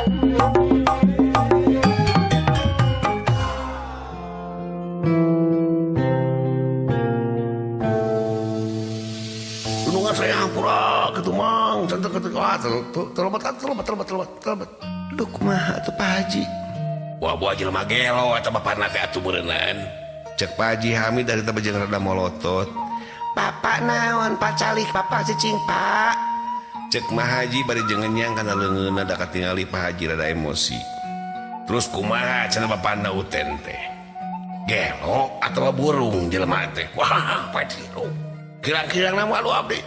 Dunungan saya hampura kitu Mang, cantik kitu. Wah, terlebat terlebat terlebat terlebat terlebat. Duh kumaha atuh Pak Haji? Wah, buah jelema gelo eta bapana teh atuh beureunan. Cek Pak Haji Hamid dari teh jeung rada molotot. Bapak naon Pak calik bapak cicing Pak. Cek Mah Haji bari jeung ngenyang kana leungeunna da katingali Pak Haji rada emosi. Terus kumaha cenah bapana Uten teh? Gelo atawa burung jelema teh? Wah, Pak Haji. Kirang-kirang nama aduh abdi.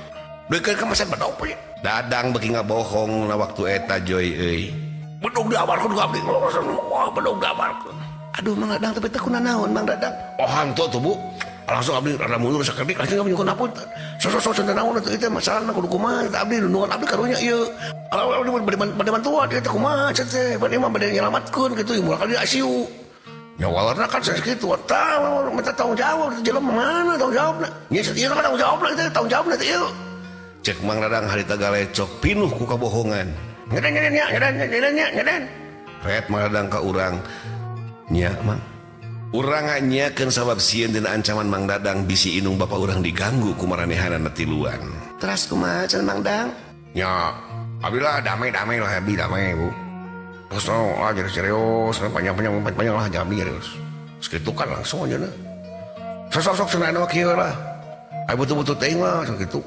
Deukeun ka mesen bedog we. Dadang beuki ngabohong na waktu eta Joy euy. Bedog diabarkeun ku abdi. Wah, bedog diabarkeun. Aduh Mang Dadang tapi teh kunanaon Mang Dadang? Oh hantu tuh Bu. Langsung abdi rada mundur sakedik langsung abdi nyuhun apunten. Sok-sok cenah naon atuh ieu teh masalahna kudu kumaha teh abdi nundungan abdi karunya ieu. Kalau abdi bade bantuan ieu teh kumaha cenah teh bade mah bade nyelamatkeun kitu moal ka di ICU. Nya walerna kan sakitu tah minta tanggung jawab teh jelema mana tanggung jawabna. Nya ieu kan tanggung jawabna teh tanggung jawabna teh ieu. Cek Mang Dadang harita galecok pinuh ku kabohongan. Nyeden nyeden nya nyeden nyeden nya nyeden. Ret Mang Dadang ka urang. Nya Mang. Urang nganyakeun sabab sieun dina ancaman Mang Dadang bisi indung bapa urang diganggu ku maranehanana tiluan. Teras kumaha cenah Mang Dang? Nya, abdi lah damai-damai lah abdi damai Bu. Terus oh, jadi serius, panjang-panjang panjang lah abdi serius. Segitu kan langsung aja nah. Sok-sok cenah anu kieu lah. Ai butuh-butuh teuing lah sakitu.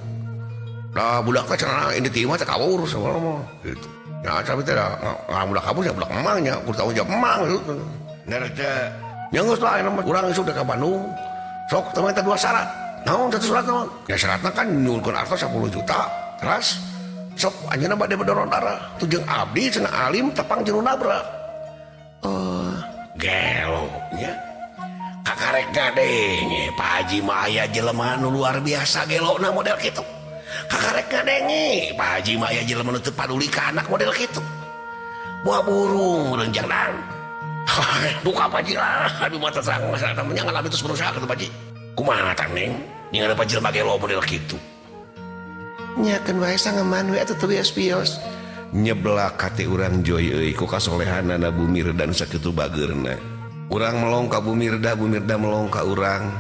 Lah budak teh cenah ini teh mah teh kabur sabar mah gitu. Ya tapi teh da budak kabur ya budak emang nya, kudu tanggung jawab emang gitu. Nerte Ya geus lah ayeuna mah urang isuk ka Bandung. Sok teh mah dua syarat. Naon satu syarat naon? Ya syaratna kan nyuhunkeun artos 10 juta. Terus sok anjeunna bade berdonor darah. Tuh jeung abdi cenah alim tepang jeung nu nabrak. Oh, gelo nya. Kakarek ngadenge Pak Haji mah aya jelema nu luar biasa gelona model kitu. Kakarek ngadenge Pak Haji mah aya jelema nu teu paduli ka anak model kitu. Buah burung reunjang dang. Duka Pak Haji lah, aduh mata terang masyarakat menyangan abdi terus berusaha kata Pak Haji. Kumaha tah Neng? Ningali Pak jelema gelo model kitu. Nyakeun wae sangeman we atuh teu bios-bios. Nyeblak hati urang Joy euy ku kasolehanana Bu Mirda nu sakitu bageurna. Urang melong ka Bu Mirda, Bu Mirda melong ka urang.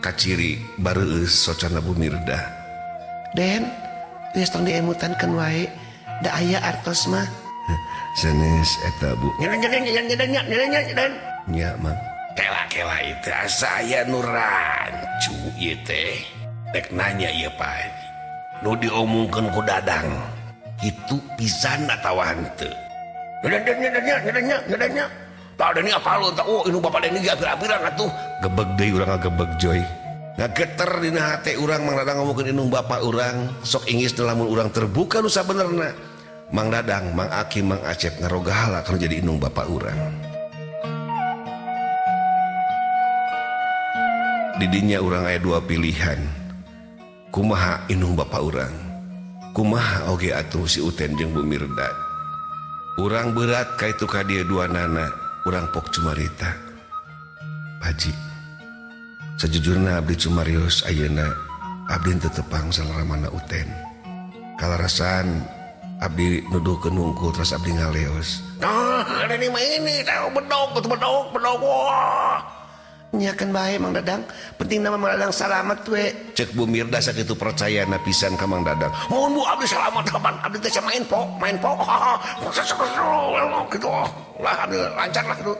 Kaciri bareueus socana Bu Mirda. Den, geus tong diemutankeun wae, da aya artos mah. Sanes eta Bu. Nyeden nyeden nyeden nyeden nyeden nyeden. Nya Mang. Kela-kela itu asa aya nu rancu ieu teh. Rek nanya ieu Pak Haji. Nu diomongkeun ku Dadang kitu pisan atawa henteu. Nyeden nyeden nyeden nyeden nyeden nya. Pak Deni apa lu tah? Oh, inu Bapak Deni ge apir-apiran atuh. Gebeg deui urang ngagebeg Joy. Ngageter dina hate urang Mang Dadang ngomongkeun indung bapa urang, sok inggis lamun urang terbuka nu sabenerna. Mang Dadang, Mang Aki, Mang Acep ngarogahala kana jadi indung bapa urang. Didinya urang aya dua pilihan. Kumaha indung bapa urang? Kumaha oge atuh si Uten jeung Bu Mirda? Urang berat ka itu ka dieu dua nana, urang pok cumarita. Haji, sejujurna abdi cumarios ayeuna abdi teu tepang salaramana Uten. Kalarasan abdi nuduhkeun hungkul terus abdi ngaleos. Nah, ada ni mah ini tahu bedog, bedog, bedog. Wah. Nyakeun bae Mang Dadang, penting nama Mang Dadang salamet we. Cek Bu Mirda sakitu percayana pisan ka Mang Dadang. Mohon Bu abdi salamet kapan abdi teh main pok, main pok. Gitu. Lah abdi lancar lah gitu.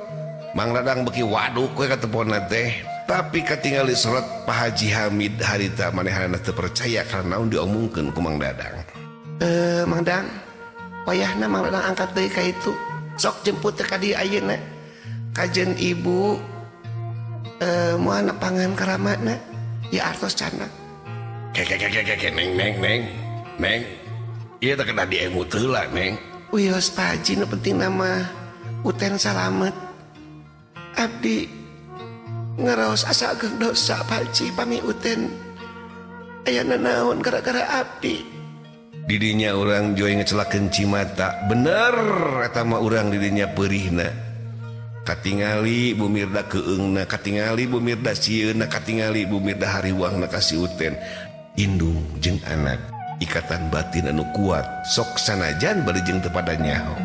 Mang Dadang beuki waduk we kateponna teh. Tapi katingali surat Pak Haji Hamid harita manehanana teu percaya karena naon diomongkeun ku Mang Dadang. Mang Dang, wayahna Mang Dadang angkat deui ka itu. Sok jemput teh ka dieu ayeuna. Kajen ibu moal nepangan karamana ya artos cana. Ke ke ke ke ke neng neng neng neng. Ieu teh kedah diemut heula neng. Wios Pak Haji nu penting nama Uten salamet. Abdi ngeraos asa ageng dosa Pak Haji pami Uten aya nanaon gara-gara abdi. Didinya urang Joy ngecelakeun cimata. Bener eta mah urang didinya peurihna. Katingali Bu Mirda keungna, katingali Bu Mirda sieunna, katingali Bu Mirda hariwangna ka si Uten. Indung jeung anak, ikatan batin anu kuat, sok sanajan bari jeung teu pada nyaho.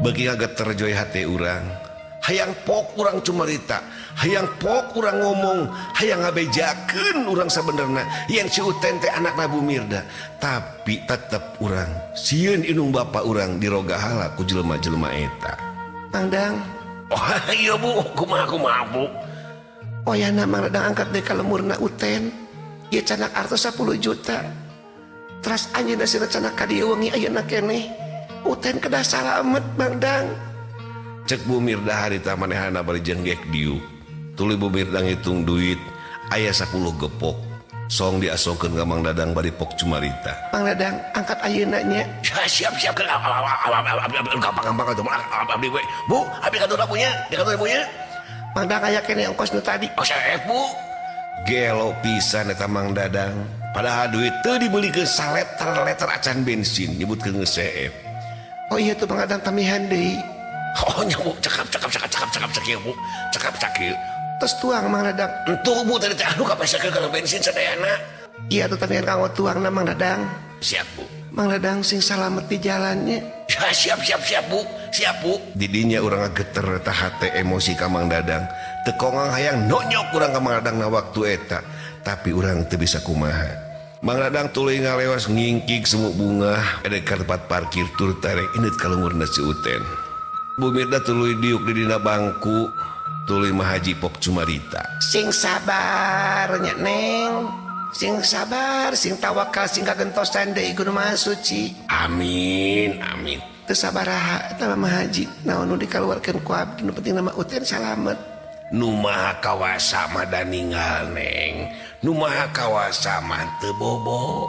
Beuki ngageter joy hate urang. Hayang pok urang cumarita, hayang pok urang ngomong, hayang ngabejakeun urang sabenerna yen si Uten teh anakna Bu Mirda. Tapi tetep urang sieun indung bapa urang dirogahala ku jelema-jelema eta. Mang Dang. Oh iya Bu, kumaha kumaha Bu. Oh ya na Mang Dadang angkat deui ka lemurna Uten. Ieu canak artos 10 juta. Teras anjeunna sina canak ka dieu wengi ayeuna keneh. Uten kedah salamet Mang Dang. Cek Bu Mirda harita manehana bari jenggek diuk. Tuluy Bu Mirda ngitung duit aya 10 gepok. Song diasongkeun ka Mang Dadang bari pok cumarita. Mang Dadang angkat ayeuna nya. Siap siap gampang-gampang atuh abdi we. Bu, abdi kantor punya, di kantor punya. Mang Dadang aya keneh ongkos nu tadi. Oh saep Bu. Gelo pisan eta Mang Dadang. Padahal duit teu dibelikeun saleter-leter acan bensin nyebutkeun geus seep. Oh iya tuh Mang Dadang tamihan deui. Oh nya Bu, cekap cekap cekap cekap cekap cekap Bu. Cekap cekap. Terus tuang Mang Dadang. Entuh Bu tadi teh anu kapesekeun kana bensin sadayana. Iya tuh tamihan kanggo tuang na Mang Dadang. Siap Bu. Mang Dadang sing salamet di jalannya. Ya, siap siap siap Bu. Siap Bu. Didinya urang ngageter eta hate emosi ka Mang Dadang. Teu kongang hayang nonyok urang ka Mang Dadang na waktu eta. Tapi urang teu bisa kumaha. Mang Dadang tuluy ngalewas ngingkik semuk bunga edek ka tempat parkir tur tarek init ka lungurna si Uten. Bu Mirda tuluy diuk di dina bangku, tuluy Mahaji pok cumarita. Sing sabar nya Neng. Sing sabar, sing tawakal, sing kagentosan deui ku Nu Maha Suci. Amin, amin. Teu sabaraha eta mah Mahaji, naon nu dikaluarkeun ku abdi nu penting nama Uten salamet. Nu Maha Kawasa mah da ninggal Neng. Nu Maha Kawasa mah teu bobo.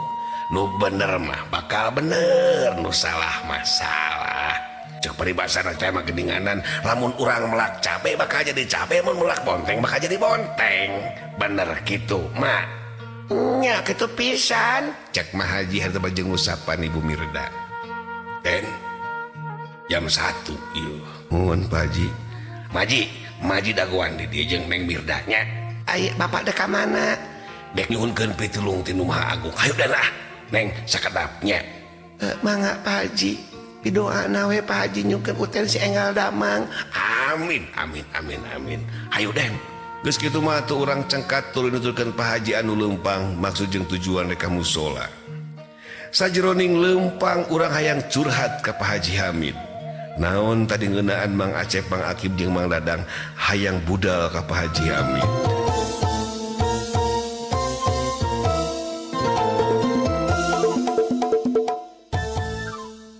Nu bener mah bakal bener, nu salah mah salah. Cek paribasana teh mah geninganan, lamun urang melak cabe bakal jadi cabe, mun melak bonteng bakal jadi bonteng. Bener kitu, Mak. Nya kitu pisan. Cek Mahaji harta bajeng ngusapan Ibu Mirda. Den, jam 1 ieu. Nuhun Pak Haji. Maji, Maji dagoan di dieu jeung Neng Mirda nya. Ai bapak dek ka mana? Dek nyuhunkeun pitulung ti Nu Maha Agung. Hayu dan ah, Neng sakedapnya. Mangga Pak Haji. Didoana we Pak Haji nyungkeun Uten si enggal damang. Amin, amin, amin, amin. Hayu Den. Geus kitu mah atuh urang cengkat tuluy nuturkeun Pak Haji anu leumpang maksud jeung tujuan rek ka musola. Sajeroning leumpang urang hayang curhat ka Pak Haji Hamid. Naon tadi ngeunaan Mang Acep, Mang Akib jeung Mang Dadang hayang budal ka Pak Haji Hamid.